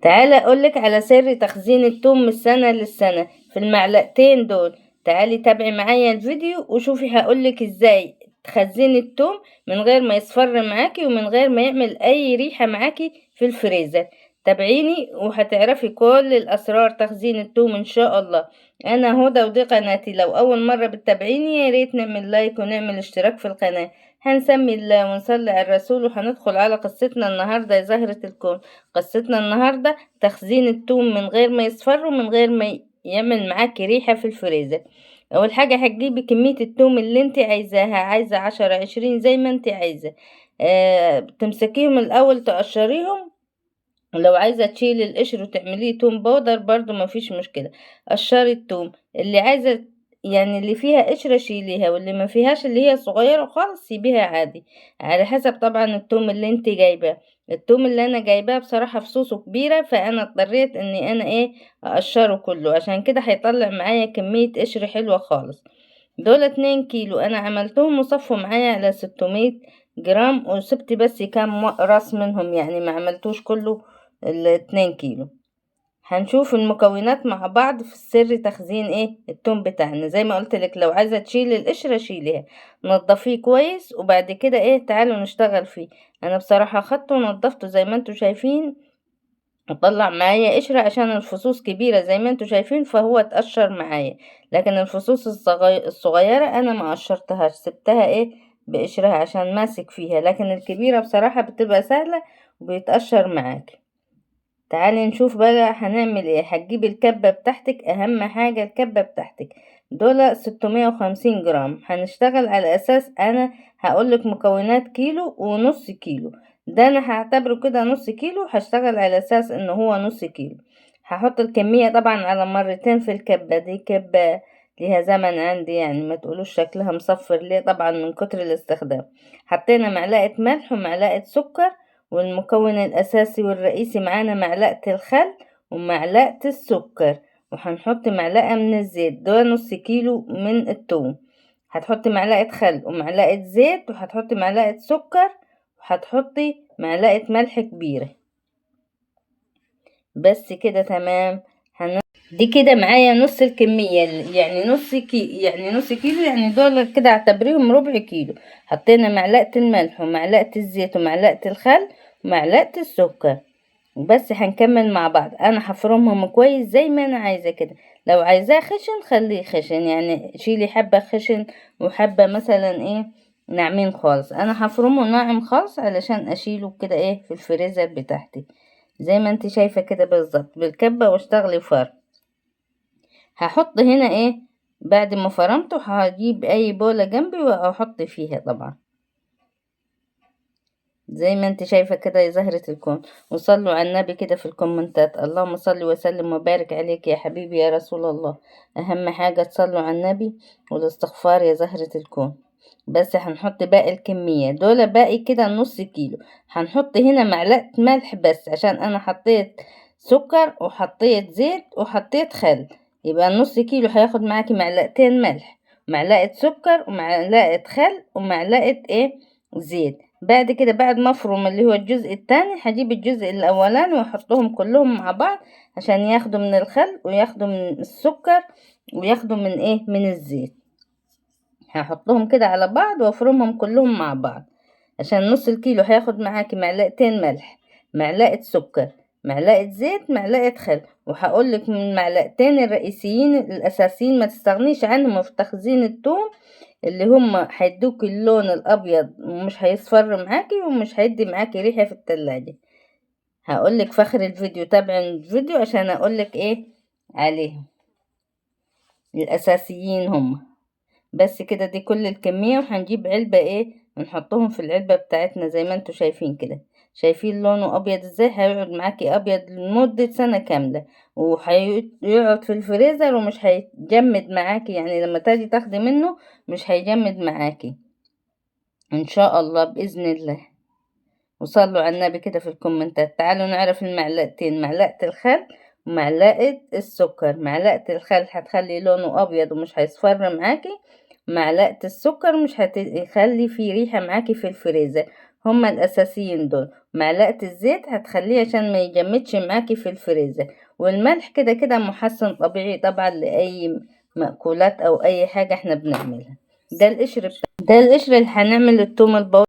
تعالى اقولك على سر تخزين التوم من السنة للسنة في المعلقتين دول. تعالي تابعي معايا الفيديو وشوفي هقولك ازاي تخزني التوم من غير ما يصفر معاكي ومن غير ما يعمل اي ريحة معاكي في الفريزر. تابعيني وهتعرفي كل الاسرار تخزين التوم ان شاء الله. انا هدى ودي قناتي. لو اول مرة بتتابعيني يا ريت نعمل لايك ونعمل اشتراك في القناة. هنسمي الله ونصلي على الرسول وهندخل على قصتنا النهاردة يا زهرة الكون. قصتنا النهاردة تخزين التوم من غير ما يصفر ومن غير ما يعمل معاكي ريحة في الفريزر. اول حاجة هتجيبي كمية التوم اللي انت عايزاها، عايزة 10 20 زي ما انت عايزة. تمسكيهم الاول تقشريهم، ولو عايزة تشيلي القشر وتعمليه توم powder برضو مفيش مشكلة. قشري التوم اللي عايزة، يعني اللي فيها قشرة شيليها، واللي ما فيهاش اللي هي صغيرة خالص سيبيها عادي، على حسب طبعا التوم اللي انت جايباه. التوم اللي انا جايباه بصراحة فصوصه كبيرة، فانا اضطريت اني انا اقشره كله، عشان كده هيطلع معايا كمية قشر حلوة خالص. دول 2 كيلو انا عملتهم وصفوا معايا على 600 جرام، وسبت بس كام راس منهم، يعني ما عملتوش كله 2 كيلو. هنشوف المكونات مع بعض في السر تخزين التوم بتاعنا. زي ما قلت لك لو عايزه تشيلي القشره شيليها، نضفيه كويس، وبعد كده تعالوا نشتغل فيه. انا بصراحه خدته ونضفته زي ما انتم شايفين، وطلع معايا قشره عشان الفصوص كبيره زي ما انتم شايفين، فهو اتقشر معايا. لكن الفصوص الصغيره انا ما قشرتهاش، سبتها بقشرها عشان ماسك فيها، لكن الكبيره بصراحه بتبقى سهله وبيتقشر معاك. تعالي نشوف بقى هنعمل ايه. هتجيبي الكبة بتاعتك، اهم حاجة الكبة بتاعتك. دول 650 جرام. هنشتغل على اساس انا هقولك مكونات كيلو ونص كيلو، ده انا هعتبره كده نص كيلو، هشتغل على اساس ان هو نص كيلو. هحط الكمية طبعا على مرتين في الكبة دي، كبة ليها زمن عندي يعني ما تقولوش شكلها مصفر ليه، طبعا من كتر الاستخدام. حطينا معلقة ملح ومعلقة سكر، والمكون الأساسي والرئيسي معانا معلقة الخل ومعلقة السكر، وهنحط معلقة من الزيت. ده نص كيلو من التوم. هتحطي معلقة خل ومعلقة زيت، وهتحطي معلقة سكر، وهتحطي معلقة ملح كبيرة. بس كده تمام. دي كده معايا نص الكمية، يعني نص يعني نص كيلو، يعني دول كده اعتبريهم ربع كيلو. حطينا معلقة الملح ومعلقة الزيت ومعلقة الخل ومعلقة السكر، وبس. هنكمل مع بعض. انا هفرمهم كويس زي ما انا عايزة كده. لو عايزاه خشن خليه خشن، يعني شيلي حبة خشن وحبة مثلا ناعمين خالص. انا هفرمه ناعم خالص علشان اشيله كده في الفريزر بتاعتي زي ما انت شايفة كده بالظبط بالكبة، واشتغلي فرم. هحط هنا بعد ما فرمته، هجيب اي بولة جنبي واحط فيها طبعا زي ما انت شايفة كده يا زهرة الكون. وصلوا على النبي كده في الكومنتات، اللهم صل وسلم وبارك عليك يا حبيبي يا رسول الله. اهم حاجة تصلوا على النبي والاستغفار يا زهرة الكون. بس هنحط باقي الكمية دول، باقي كده نص كيلو. هنحط هنا معلقة ملح بس، عشان انا حطيت سكر وحطيت زيت وحطيت خل، يبقى النص كيلو هياخد معاكي معلقتين ملح، معلقة سكر، ومعلقة خل، ومعلقة زيت. بعد كده بعد ما افرم اللي هو الجزء التاني، هجيب الجزء الاولاني واحطهم كلهم مع بعض عشان ياخدوا من الخل وياخدوا من السكر وياخدوا من من الزيت. هحطهم كده على بعض وافرمهم كلهم مع بعض، عشان نص الكيلو هياخد معاكي معلقتين ملح، معلقة سكر، معلقة زيت، معلقة خل. وهقولك من المعلقتين الرئيسيين الأساسيين ما تستغنيش عنهم في تخزين التوم، اللي هما هيدوك اللون الأبيض ومش هيصفر معاكي ومش هيدي معاكي ريحة في التلاجة. هقولك في آخر الفيديو، تابعي الفيديو عشان أقولك عليهم الأساسيين هما. بس كده دي كل الكمية. وهنجيب علبة ونحطهم في العلبة بتاعتنا زي ما انتوا شايفين كده. شايفين لونه ابيض ازاي؟ هيقعد معاكي ابيض لمدة سنة كاملة، وهيقعد في الفريزر ومش هيجمد معاكي، يعني لما تاجي تاخدي منه مش هيجمد معاكي ان شاء الله باذن الله. وصلوا على النبي كده في الكومنتات. تعالوا نعرف المعلقتين، معلقة الخل ومعلقة السكر. معلقة الخل هتخلي لونه ابيض ومش هيصفر معاكي، معلقة السكر مش هتخلي فيه ريحة معاكي في الفريزر. هما الاساسيين دول. معلقة الزيت هتخليه عشان ما يجمدش معاكي في الفريزر، والملح كده كده محسن طبيعي طبعا لأي مأكولات أو أي حاجة احنا بنعملها. ده القشر ده القشر اللي هنعمل التوم البودرة.